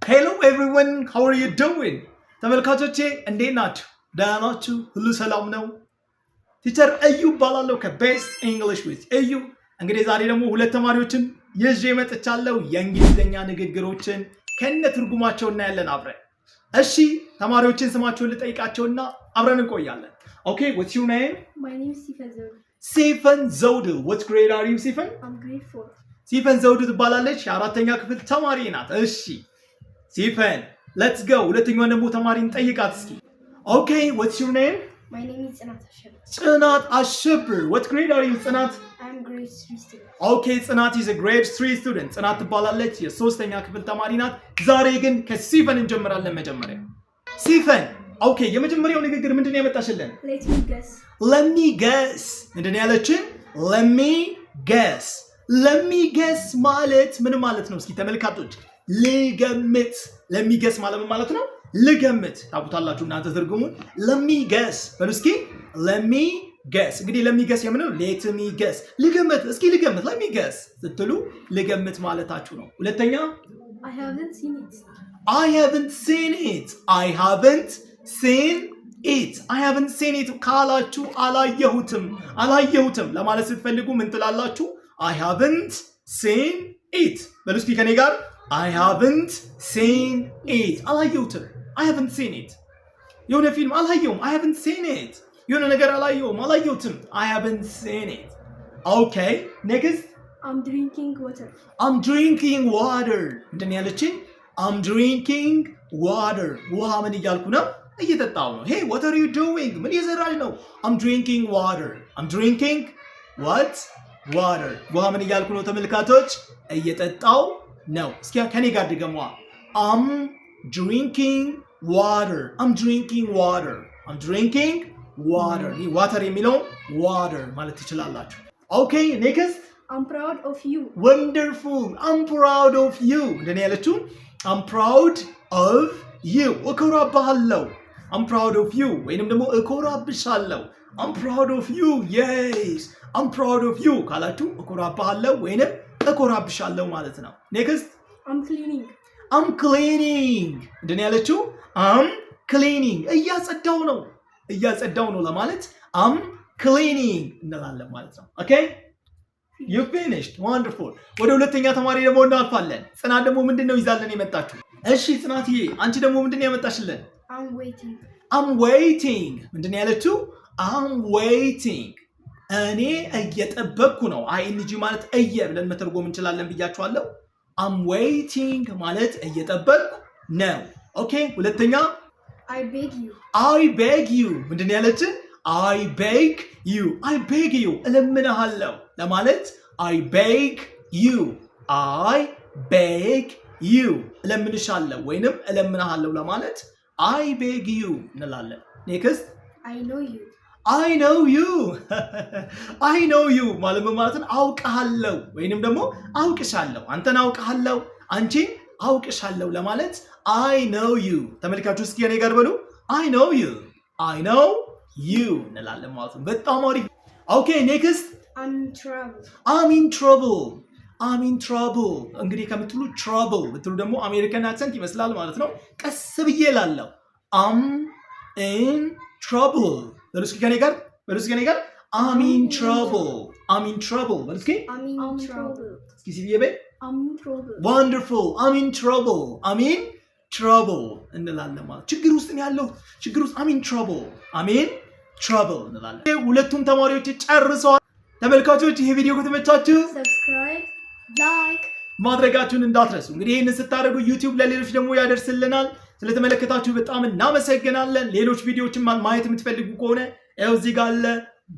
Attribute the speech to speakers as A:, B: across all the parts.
A: Hello everyone, how are you doing? ተመልካቾቼ እንዴት ናችሁ? ደህና ናችሁ? ሁሉ ሰላም ነው? Teacher እዩ እባላለሁ ከ Best English with እዩ። እንግዲህ ዛሬ ደግሞ ሁለት ተማሪዎችን ይዤ መጥቻለሁ። የእንግሊዝኛ ንግግሮችን ከነ ትርጉማቸው እናያለን አብረን። እሺ፣ ተማሪዎችን ስማቸውን ልጠይቃቸውና አብረን እንቆያለን። Okay, what's your name?
B: My name is Sifen Zewdu.
A: ሲፈን ዘውዱ። What grade are you, ሲፈን?
B: I'm grade 4.
A: ሲፈን ዘውዱ ትባላለች። የአራተኛ ክፍል ተማሪ ናት። እሺ ሲፈን፣ let's go። ሁለተኛዋን ደግሞ ተማሪ እንጠይቃት እስኪ። Okay, what's your name?
B: My name is Tsinat Ashebir.
A: ጽናት አሸብር። What grade are you, ጽናት?
B: I'm grade 3 student.
A: Okay, ጽናት is grade 3 student። ጽናት ትባላለች፣ የሶስተኛ ክፍል ተማሪ ናት። ዛሬ ግን ከሲፈን እንጀምራለን። መጀመሪያ ሲፈን፣ okay፣ የመጀመሪያው ንግግር ምንድን ነው ያመጣሽልን?
B: Let me guess.
A: Let me guess። ምንድን ነው ያለችን? Let me guess። Let me guess ማለት ምን ማለት ነው? እስኪ ተመልካቾች፣ ልገምት። Let me guess ማለት ምን ማለት ነው? ልገምት። ታውቁታላችሁ እናንተ ትርጉሙን። Let me guess በሉ እስኪ። Let me guess። እንግዲህ let me guess የምንለው let me guess፣ ልገምት፣ እስኪ ልገምት። Let me guess ስትሉ ልገምት ማለታችሁ ነው። ሁለተኛ?
B: I haven't seen it.
A: I haven't seen it. I haven't seen it. I haven't seen it ካላችሁ አላየሁትም፣ አላየሁትም ለማለት ስትፈልጉ ምን ትላላችሁ? I haven't seen it በሉ እስኪ ከኔ ጋር። I haven't seen it። አላየሁትም። I haven't seen it። የሆነ ፊልም አላየሁም። I haven't seen it። የሆነ ነገር አላየሁም፣ አላየሁትም። I haven't seen it። Okay, next.
B: I'm drinking water.
A: I'm drinking water። ምንድን ነው ያለችኝ? I'm drinking water። ውሃ ምን እያልኩ ነው? እየጠጣሁ ነው። Hey, what are you doing? ምን እየሰራሽ ነው? I'm drinking water። I'm drinking what? Water። ውሃ ምን እያልኩ ነው ተመልካቾች? እየጠጣሁ ነው። እስኪ ከኔ ጋር ድገሟ። I'm drinking water። I'm drinking water። I'm drinking water። ይህ water የሚለውን water ማለት ትችላላችሁ። Okay, next.
B: I'm proud of you.
A: Wonderful። I'm proud of you። ምንድን ነው ያለችው? I'm proud of you፣ እኮራብሃለሁ። I'm proud of you ወይንም ደግሞ እኮራብሻለሁ። I'm proud of you። Yes, I'm proud of you ካላችሁ እኮራብሃለሁ ወይንም እኮራብሻለሁ ማለት ነው። Next.
B: I'm cleaning.
A: I'm cleaning። ምንድን ነው ያለችው? I'm cleaning፣ እያጸዳሁ ነው፣ እያጸዳሁ ነው ለማለት I'm cleaning እንላለን ማለት ነው። Okay, you finished። Wonderful። ወደ ሁለተኛ ተማሪ ደግሞ እናልፋለን። ጽናት ደግሞ ምንድን ነው ይዛልን የመጣችው? እሺ ጽናትዬ፣ አንቺ ደግሞ ምንድን ነው ያመጣሽልን?
B: I'm waiting.
A: I'm waiting። ምንድን ነው ያለችው? I'm waiting፣ እኔ እየጠበቅኩ ነው። ing ማለት እየ ብለን መተርጎም እንችላለን ብያችኋለሁ። I'm waiting ማለት እየጠበቅኩ ነው። Okay፣ ሁለተኛ?
B: I beg you.
A: I beg you። ምንድን ነው ያለችን? I beg you። I beg you፣ እለምንሃለሁ ለማለት I beg you። I beg you፣ እለምንሻለሁ ወይንም እለምንሃለሁ ለማለት I beg you እንላለን። Next.
B: I know you.
A: I know you። I know you ማለት ምን ማለት ነው? አውቅሃለሁ ወይንም ደግሞ አውቅሻለሁ። አንተን አውቅሃለሁ፣ አንቺን አውቅሻለሁ ለማለት I know you። ተመልካቾች፣ እስኪ ከኔ ጋር በሉ። I know you። I know you እንላለን ማለት ነው። በጣም አሪፍ። Okay, next.
B: I'm in trouble.
A: I'm in trouble። I'm in trouble እንግዲህ ከምትሉ trouble ብትሉ ደግሞ American accent ይመስላል ማለት ነው። ቀስ ብዬ እላለሁ። I'm in trouble በሉ እስኪ ከኔ ጋር፣ በሉ እስኪ ከኔ ጋር። I'm in trouble። I'm in trouble በሉ እስኪ።
B: I'm in trouble.
A: እስኪ ሲብዬ በይ።
B: I'm in trouble.
A: Wonderful። I'm in trouble። I'm in trouble እንላለን ማለት ችግር ውስጥ ነው ያለው፣ ችግር ውስጥ። I'm in trouble። I'm in trouble እንላለን። ሁለቱም ተማሪዎች ጨርሰዋል። ተመልካቾች፣ ይሄ ቪዲዮ ከተመቻችሁ
B: Subscribe, like,
A: ማድረጋችሁን እንዳትረሱ። እንግዲህ ይህንን ስታደርጉ YouTube ለሌሎች ደግሞ ያደርስልናል። ስለተመለከታችሁ በጣም እናመሰግናለን። ሌሎች ቪዲዮዎችን ማየት የምትፈልጉ ከሆነ ይኸው እዚህ ጋር አለ።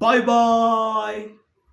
A: Bye bye።